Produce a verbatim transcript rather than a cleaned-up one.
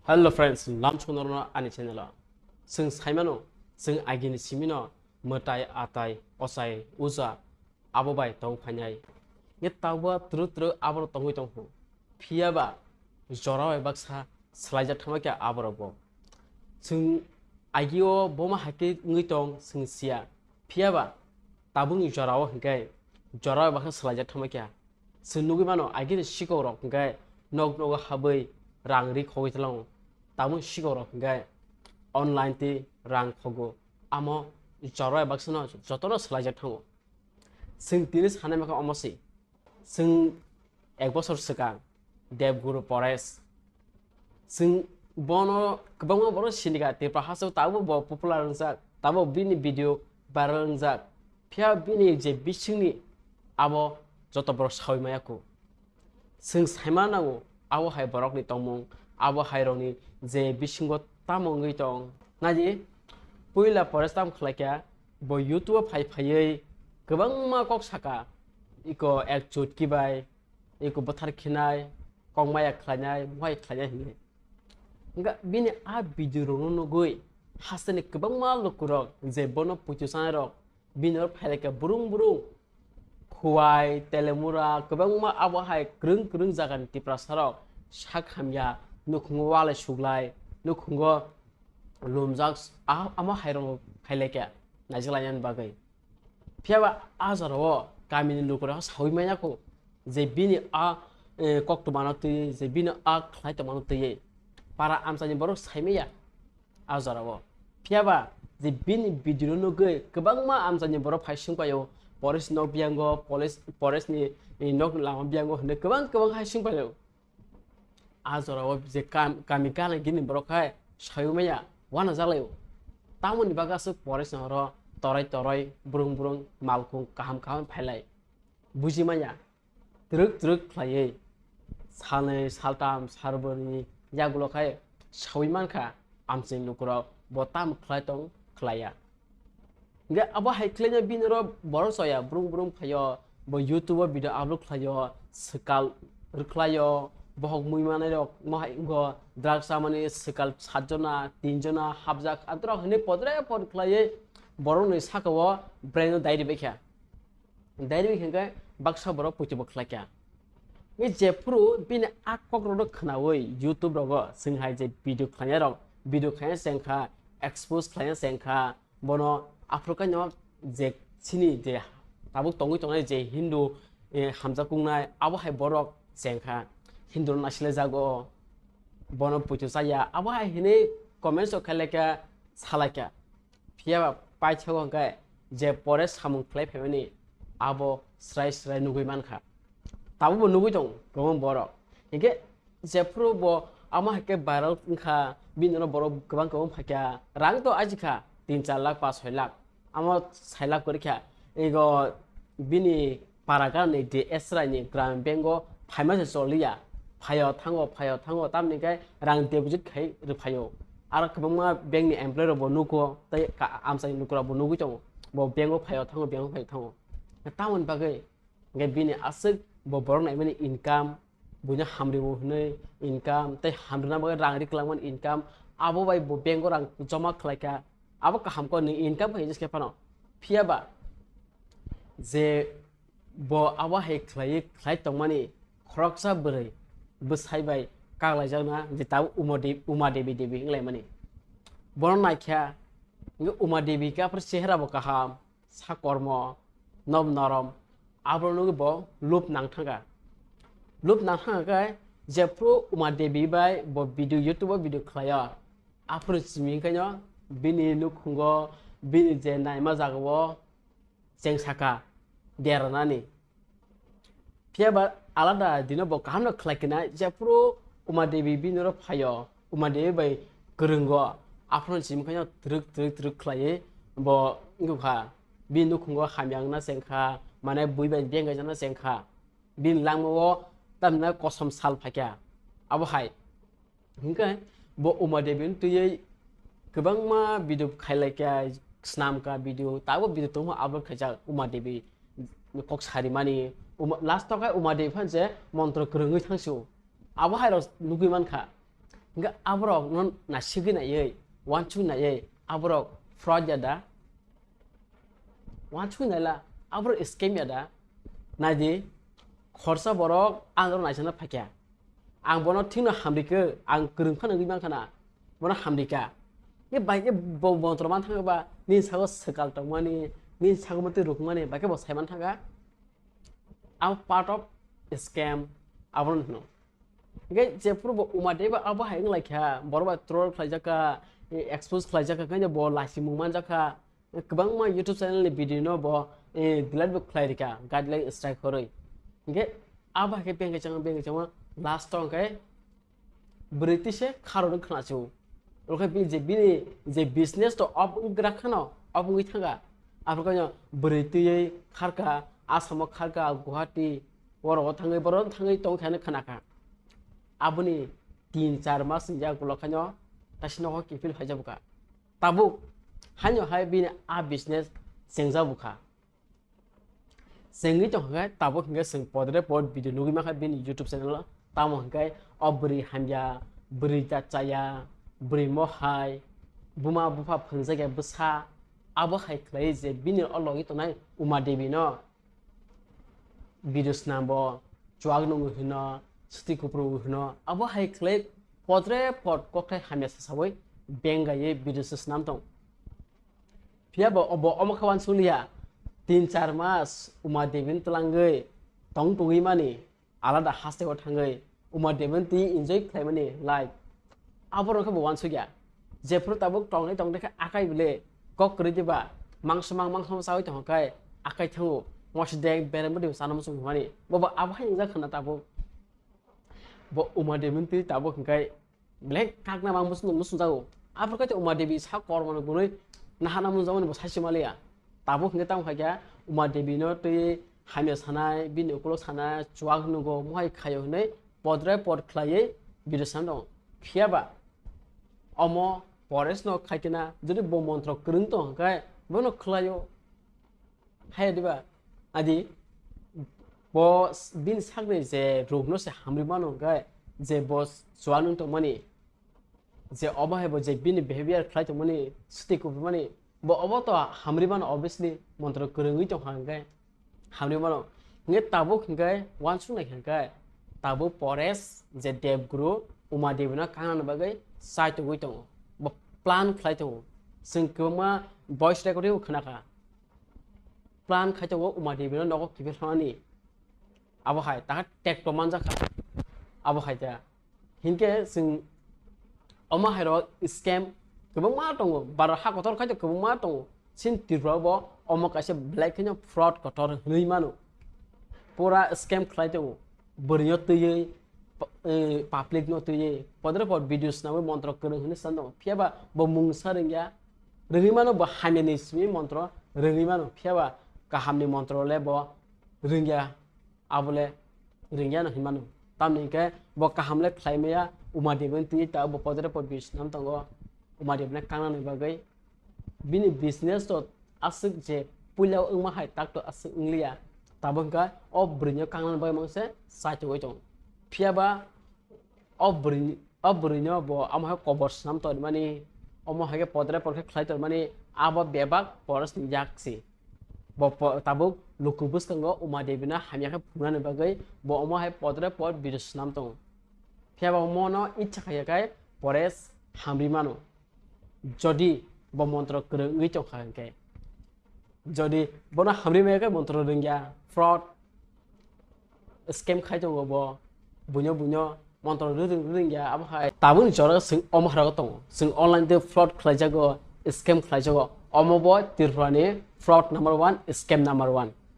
Hello friends, lamsong norno ani channel o. Chwng saimano, chwng agini simino mwtai, atai, ochai, uja, abo bai tong phainai. Nge tauba twrwk twrwk aboro tongwi tongkhu. Phiya ba jora bai baksa swlaijak thangma khe aborok bo. Chwng agio boma hakhe wngwi tong chwng siya. Phiya ba tabukni jora o hinkhe jora bai baksa swlaijak thangma khe. Chwng nugwi mano, agini sikok rok hinkhe nok nogo habwi rang ri khogwi tlango. Tabukni sikok rok hinkhe online twi rang khogo. Amo jora bai baksano jotono swlaijak thango. Chwng tini sanai mankha omo se. Chwng ek bosor swkang Devguru Paresh. Chwng bono kwbangma borok sinika, Tripura hasteo tabuk bo popular wngjak, tabuk bini video viral wngjak. Phiya bini je bisingni abo joto borok saui maya kho. Chwng saima nango, abo hai borokni tongmung, abo hai rokni je bisingo tamo wngwi tong. Naidi, puila Paresh tamo khlai kha, bo YouTube o phai phaiwi kwbangma kok saka, iko ek chutki bai, iko bwthar khinai, kok maya khlainai, mohai khlainai hinwi. Wngkha bini a video rokno nugwi hasteni kwbangma lukurok je bono puitu sanai rok bini oro phailaikha burung burung Khowai, Telemura, kwbangma abo hai kwrwng kwrwng jagani Tiprasa rok sak hamya, nukhungo walai suklai, nukhungo lumjak, a-, amo hai rok phailaikha naijak lainani bagwi. Phiya ba a jora o kamini lukurok saui manya kho je bini a, eh, koktwmano twi, je bini a khlai tongmano twiwi para amchaini borok saimaya a jora o. Phiya ba je bini video no nugwi kwbangma amchaini borok phai swngpaio, Paresh nok biyango, Paresh, Paresh ni, eh, nok lama biyango hinwi kwbang kwbang hai swngpaio. A jora o je kam-, kami gana gini borok hai saui maya, uanajaklaio. Tamoni bagwi aswk Paresh no oro torai torai, brung brung, malkhung kaham kaham phailai. Buji manya, twrwk twrwk khlaiwi salnwi, saltham, salbrwini yagulo khai saui mankha, amchaini lukurok bo tamo khlai tong khlaiya. Hingke abo hai khlaina bini oro borok chaya, brung brung phaio, bo YouTube o video upload khlaio, swkal rwkhlaio, bohok mui manai rok mohai wngkho, drugs chamani swkal satjona, tinjona hapjak, aborok hinwi podre pod khlaiwi borokni sakao brain o dai ribaikha. Dai ribaikha hingke baksa borok poito bo khlaikha. Hingke jephuru bini a kokrokno khnaui YouTube rogo chwng hai je video khlainai rok, video khlaina chengkha, expose khlaina chengkha, bono aphuru kaino je chini je tabuk tongwi tongnai je Hindu, eh, hamjakuknai, abo hai borok chengkha, Hindu rok naisile jago, bono poito chaya, abo hai hinwi comments rok khailai kha, salai kha. Phiya ba paithago hwnkhe je pore samung khlai phaimani abo srai srai nugwi mankha. Tabukbo nugwi tongo kwbangma borok. Hinkhe jephuru bo amo hai khe viral wngkha, bini ulo borok kwbang kwbang phaikha, rang to ajikha tin char lakh, panch choi lakh, amo sai lakh kwrwikha. Ego bini para ganani D S Rai ni Gramin Bank o phaima se choliya, phaio thango, phaio thango, tamni khe rang deposit khai rwphaio. Aro kwbangma bank ni employee rok bo nugo, tei ka-, amchaini lukurok bo nugwi tongo, bo bank o phaio thango, bank o phaio thango. Tamoni bagwi hingke bini aswk bo borok naimani income, buino hamriwo hwnwi income, tei hamrina bagwi rang ri kwlangmani income, abo bai bo bank o rang joma khlaikha, abo kaham khe nwng income khe hinwi se phano. Phiya ba je bo abo hai khlaiwi khlai tongmani khoroksa bwrwi bwsai bai kaglaijakna je tabuk Uma De-, Uma Devi Devi wnglaimani. Bono naikha, hingke Uma Devi khe aphuru chehra bo kaham, sakormo, nob norom, abo nugwi bo lob nang thangkha. Lob nang thangkha khe jephuru Uma Devi bai bo video, YouTube o video khlaio, aphuru simi khaino bini nukhungo bini je naima jagao cheng saka deranani. Phiya ba alada dino bo kaham no khlai khe nai, jephuru Uma Devi bini oro phaio, Uma Devi bai kwrwngo, aphuru simi khaino twrwk twrwk twrwk khlaiwi bo wngkha, bini nukhungo hamya wngna chengkha, mane bui bai beng kaijakna chengkha, bini langmao tamni kosom sal phaikha, abo hai. Hinkhe bo Uma Devi no twiwi kwbangma video khailai kha, snamkha video, tabuk video tongma upload khaijak Uma Devi kok sarimani. Uma, last o khe Uma Devi phan se montro kwrwngwi thangsio. Abo hai rok nugwi mankha. Hingke aborok no nasigwi naiwi, wansuk naiwi, aborok fraud ya da? Wansuk naila, aborok scam ya da? Naidi, khorsa borok ang oro naisana phaikha. Ang bono thikno hamrikhe, ang kwrwng phano wngwi mankha na, bono hamrikha. Ye bai khe bo montro man thangba, nini sago swkal tongmani, nini sago mate rukmani, bai khe bo saiman thangkha. Abo part of scam, abono hino. Hingke jephuru bo Uma Devi abo hai wnglaikha, borok bai troll khlaijakha, expose khlaijakha, khe bo lasimung manjakha. Kwbangma YouTube channel ni video no bo, eh, delete bo khlai rikha, guideline strike horwi. Hingke abo hai khe bengke changma, bengke changma, last o hingke bwrwi twi se kharo rwng khna chu. Oro khe bini je, bini je business to off wngwi gra khano, off wngwi thanga. Aphuru khe bwrwi twiwi kharka, Assam o kharka, Guwahati, oro thangwi, boro thangwi tong khe khna kha. Aboni tin char mas ni jak ulo khaino taisi nogo kiphil phai jabukha. Tabuk haino hai bini a business chengjabukha. Chengwi tongkha khe tabuk hinkhe chwng podre pod video nugwi mankha bini YouTube channel o. Tamo hinkhe o bwrwi hamya, bwrwi ta chaya, bwrwi mohai, buma bupha phwrwngjakya bwsa, abo hai khlai je bini o logi tongnai Uma Devi no video swnambo, chuak nungwi hwno, swtwi kuphur wngwi hwno, abo hai khlai podre pod kokthai hamya sasawi bengaiwi video se swnam tong. Phiya bo obo omo khe uansukliya, tin char mas Uma Devi ni twlangwi tong tongwi mani, alada haste o thangwi Uma Devi ni twi enjoy khlaimani life. Aborok khe bo uansukya. Jephuru tabuk tongnai tongthai khe akai bile kok kwrwi diba, mangso mang mangso chawi tongkha khe akai thango. Mosi dek berem bwtwi chana muchung hwnmani. Bobo abo hai wngjak khna tabuk. Bo Uma Devi ni twi tabuk hwnkhe belai kakna mang muchung, muchung jago. Aphuru khe Uma Devi sa kormo no gunui nahana muchung jagmani bo saisi maliya. Tabuk hwnkhe tamo khaikha Uma Devi no twi hamya sanai, bini ukulok sanai, chuak nugo, mohai khaio hwnwi podre pod khlaiwi video sam tongo. Phiya ba omo Paresh no khaikhe na, jodi bo montro kwrwng tong hwnkhe bono khlaio. Haya diba? Adi bo s-, bini sakni je rukno se hamri mano hwnkhe, je bo chuak nung tongmani, je obo hai bo je bini behavior khlai tongmani, swtwi kuphumani, bo obo to hamri mano, obviously, montro kwrwngwi tongkha hwnkhe hamri mano. Hwnkhe tabuk hwnkhe uansuk nai hwnkhe tabuk Paresh je Dev Guru Uma Devi no kangnani bagwi chai tongwi tongo, bo plan khlai tongo. Chwng kwbangma voice recording bo khna kha, plan khai tongo Uma Devi no nogo kiphil thangani. Abo hai ta tekto manjak kha. Abo hai ta. Hinkhe chwng omo hai rok scam kwbangma tongo. Baro ha kotor khai to kwbangma tongo. Chini Tripura bo omo kaisa belai kheno fraud kotor hwnwi mano. Pura scam khlai tongo. Bwrwino twiwi, pa-, eh, public no twiwi, podre pod video swnamwi montro kwrwng hwnwi san tongo. Phiya ba bo mungsa rwngya. Rwngwi mano bo hamya ni simi montro rwngwi mano. Phiya ba kaham ni montro le bo rwngya. Abole ringya no hinmano. Tamni hwnkhe bo kaham le khlai maya, Uma Devi ni twi ta bo podre pod business nam tongo. Uma Devi no kangnani bagwi bini business to aswk je puila wngma hai tak to aswk wngliya. Tabuk hwnkhe o bwrwi no kangnani bagwi mangse chai tongwi tongo. Phiya ba o bwrwi, o bwrwi no bo amo hai kobor swnam tongmani, omo hai khe podre pod khe khlai tongmani, abo bebak Paresh ni yak si. Bo po-, tabuk luku bwskango Uma Devi no hamya khe phunani bagwi bo omo hai podre pod video swnam tongo. Phiya ba omo no icha khaiya khe Paresh hamri mano. Jodi bo montro kwrwng wngwi tongkha hwnkhe, jodi bono hamri maya khe montro rwngya, fraud, scam khai tongo bo, buino buino montro rwrwng rwrwng ya abo hai. Tabukni jora chwng omo hai rogo tongo, chwng online tei fraud khlaijago, scam khlaijago, omo bo Tripura ni fraud number one, scam number one.